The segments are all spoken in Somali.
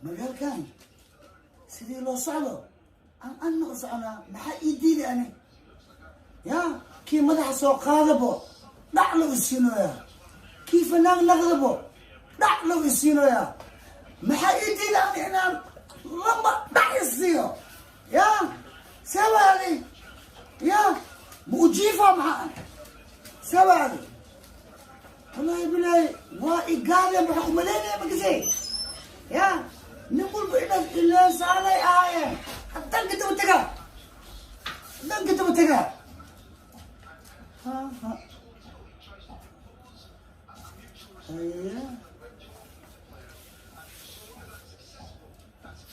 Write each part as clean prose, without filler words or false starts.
Magaalkan sidii loo socdo aan anna u soconaa. Maxaa ii diiday ani? Ya kii madaxa soo qaadabo dhac loo isiinoyaa, kii fanaan naqdabo dhac loo isiinoyaa. Maxaa ii diiday ani inaan lamba dhac isiiyo? Ya sewaadi, ya ma ujiifa? Maxaa sewaadi? Wallahi bilahi waa igaadeen. Waxaa umaleynaya makasay ya nin walba inaad ilaasaanay ahaayeen. Haddaan kadaba tagaa, haddaan kadaba tagaa. Ha ha, haya.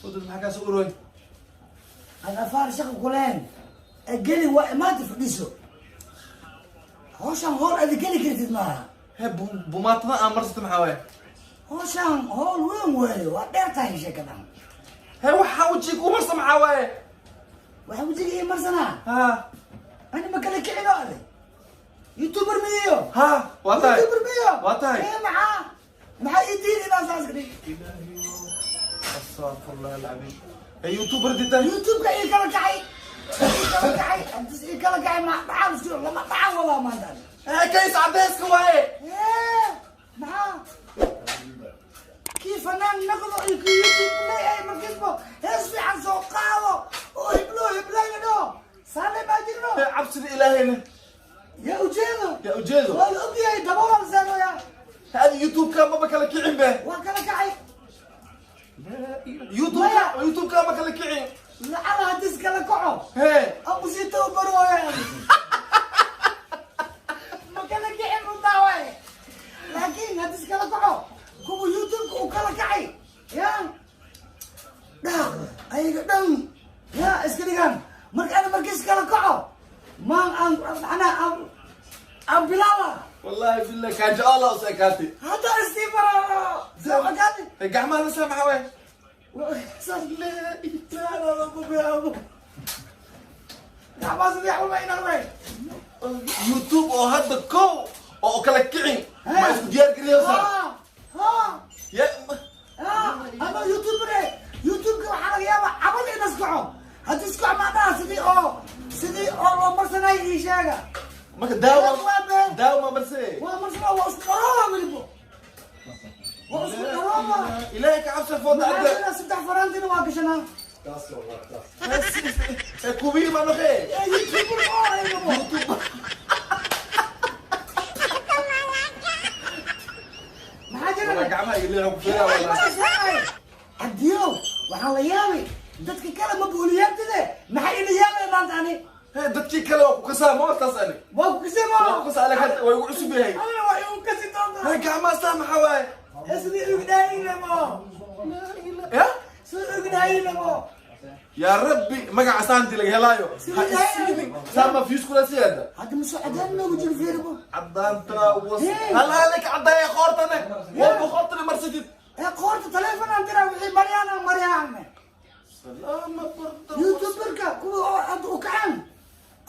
Fudud, maxaa kaas uroy? Aan afaar shaqa kuleen ee geli waa imaanta fadhiiso. Hawshaan howl aad geli kartid maaha. He, bumaatada aan marsata maxaa waaye? Hawshaan howl weyn weeyo, waa dheer tahay sheekadan. He, waxaa wejiga ku marsa maxaa waaye? Waxa wejiga ii marsanaa? Ha. Ani ma kala kicino ade? YouTuber miyo? Ha, waa tahay. YouTuber miyo? Waa tahay. Ee, maxaa ii diidi inaan saas ka dhig? Astagfirullah alcadiim. He, YouTuber dita. YouTube-ka ii kala kacay, ii kala kacay hadis, ii kala kacay. Ma dhacaan isku lama dhacaan wadaa maanta. He, kays cadeyska waaye. Ee, maxaa kii fanaan naqdo iyo kii YouTube leeyahay markiisba hees fiican soo qaado oo hiblo hiblayna dhaho saale baa jirno. He, cabsida ilaahayna. Yaa ujeedo. Yaa ujeedo. Waa la ogyahay, daboolan saanoya. He, adi YouTube-ka maba kala kicin be. Waa kala kacay. YouTube-ka, YouTube-ka ma kala kicin. Lacala hadis kala kaco. He. Aan usii tababarooya. Ma kala kicin runtaa waaye, laakiin hadis kala kaco kuwa YouTube-ka uu kala kacay ya dhaaq ayaga dhan ya iska dhigaan. Marka ana markiis kala kaco maan aan macnaha aan bilaaba. Wallahi billah, kaajo Allah us ekaatay. Hadda isii baraa soo magaadi. He, gacmaha la saa maxaa waaye? Saas laa ku bilaabo gacmaha sidii xulma inaan wey. YouTube oo hadda kow oo kala kicin ma isku diyaar gariyeysaa? Ha ha. Ya. Ama YouTuber, YouTube-ka waxaa laga yaabaa cabada in iskaco. Haddii iskaco maadhaha sidii oo loo marsanayo ii sheega. Marka daawa. Waa been. Daawa ma marse? Waa marsana, waa isku dharooba, welibo waa isku dharooba. Ilaahay ka cabsa, fooda maxaa cadda. jira? Saddex faraantina waa gashanaa. Ee, kubiir ma noqee? Ee, YouTuber oo aygabo. Maxaa jira? Wala gacmaha ilaahay ku fiiraa wala. Cabdiyow, waxaa la yaabay dadka kale ma booliyaabtide, maxaa ila yaabay maanta ani? He, dadkii kale waa ku kasaa ma taas ani. Waa ku kasay ma? Waa ku kasaa anaga, waa igu cusub yahay. Anina waa igu kasi doontaa. He, gacmaha saa maxaa waaye? Ee, sidii igu dhaayinamo. Ya. Sidii igu dhaayinamo. Yaa rabbi, magaca saanti laga helaayo ha isiinin saama fiis kula siyaada. Hadda masoo cadaan noogu jiro, fiiribo. Cadaanta was. Hey. Hal halka cadaaya qoortane walba qoortane marsatid. Ee, qoorta taleefon aan diraa, wixii maryaan aan maryaan. Salaama barda. YouTuberka kuwa oo hadda u kacaan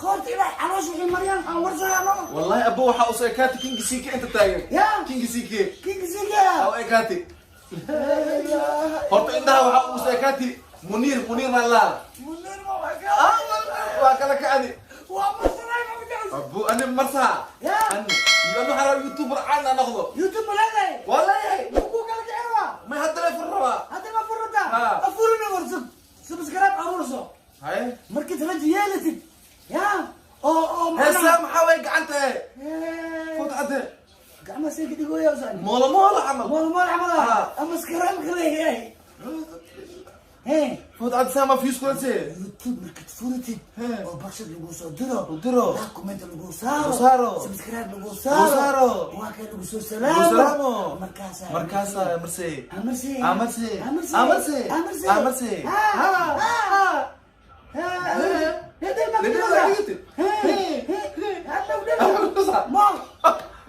qoorta ilaa caloosha wixii maryaan aan warsaano. Wallahi abbo, waxaa usoo ekaati Kingi CK inta taagan. Ya. Kingi CK. Kingi Sika. Aa, u ekaati horta indhaha waxaa usoo ekaati Muniir, Muniir baa laa. Munir ma waa waa kala kacdi. Waa marsanay ma kujaas. Abbo, ani marsaa. Ya. Ani iyo anu waxaa rabaa YouTuber caan aan noqdo. YouTube ma leedahay? Waa leeyahay. Muku kala kicin waa. May hadda lay fur rabaa. Hadda ma furata? Ha. Afurina warsug subscribe aruurso. Haye. Markii tala yeelatid ya oo Heesaa maxaa waay gacanta ee? Ee, food cadde. Gacmaha see ka dhigooya usaan. Moola moola camal. Mool mool camal. Ha. Ama subscribe ka leeyahay. Hey. Food cadde, saa ma fiis kula see? YouTube markaad furatid He. oo baqshad lagu soo diro, diro. Like, comment lagu saaro, Lagu saaro. Subscribe lagu saaro, saaro. Waa kay lagu soo Lagu salaamo. Salaamo. Markaasaa markaasaa marsee. Amarse. Amarse. Amarse. Amarse. Amarse. Amarse. Ha ha ha ha. Dhigata, dhigata. Ma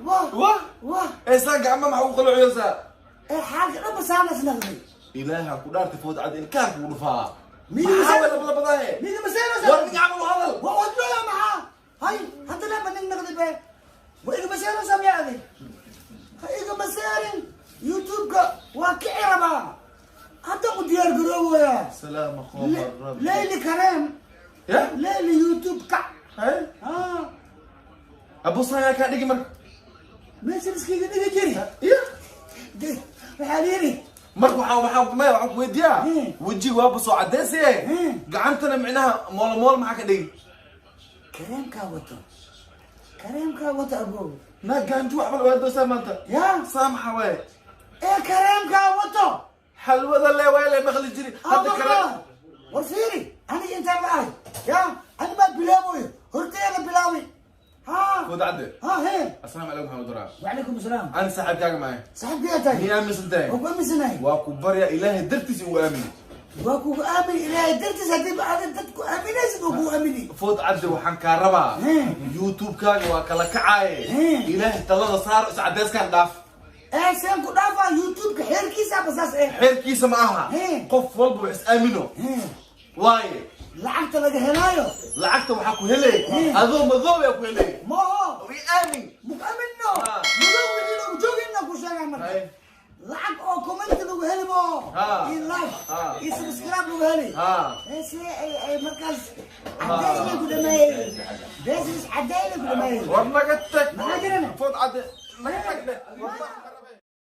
wa. Wah. Wa. Ee, saa gacma maxaa ugu qalociyeysaa? Ee, xaalka dhan basaanas naqday. Ilaaha ku dhaartay, food cad, ilkaha kugu dhufaa. Miyi. Maxaa way labada badaaye? Miga maseenaysa? War ninka camal u hadal. Waa wadlooya maxaa hay hadda lema nin naqday be waa iga maseenaysaa miyaa adig? Ha iga maseenin, YouTube-ka waa kici rabaa hadda u. sheegoyaa. Salaama qoomar rabbi. Leyli kareem. Ya. Leyli YouTube kac. Hay. Ah. Abu saan yaa kaa dhigi marka? Meesha iskaga dhigi jiri. Ya. Waxaa la yidhi Marka waxaa maya, waxaan ku weydiiyaa, wejiga waaba soo cadeysaye, gacantana micnaha moolo moolo maxaa ka dhigi? Kareemkaa wato, kareemkaa wato, abow. Naa gaanju waxba waa doosaa maanta. Ya. Saa maxaa waaye? Ee, kareemkaa wato. Xalwada le waay le maqli jiri hadda kale. War fiiri, aniga intaan la ahay ya, ani maa bilaaboyo, horteeda bilaabay ha. Food Cadde. Ha, he. Asalaamu calaykum, maxamed Duraa. Wacalaykum asalaam. Ani saaxiibkaaga maahay? Saaxiibkiyaa tahay. Miyaa aaminsan tahay? Waa ku aaminsanahay. Waa ku barya, Ilaahay dartiis igu aamini. Waa kugu aamin, Ilaahay dartiis. Haddii aada dad ku aaminaysid, waa kugu aamini. Food Cadde, waxaan kaa rabaa, YouTube-kaaga waa kala kacaaye, Ilaahay talada saaro, is cadeyskaan dhaaf. Ee, seen ku dhaafaa? YouTube-ka xeerkiisa ba saas eh. Xeerkiisa ma aha. Qof walba wax is aamino waaye. Lacagta laga helaayo. Lacagta waxaa ku helay adoo madoob aa ku helay. Maho. I aamin. Muku aaminno. Ah. Madow wixii lagu joogayna ku sheegaa marka. Hay. Lacag oo comment lagu heli mo iyo like iyo subscribe lagu heli. Ee, ay markaas cadeyn bay ku dhameeyey, business cadeyn bay ku dhameeyey. War naga tag. Maxaa jirana? Food Cadde, naga tag dhe. War.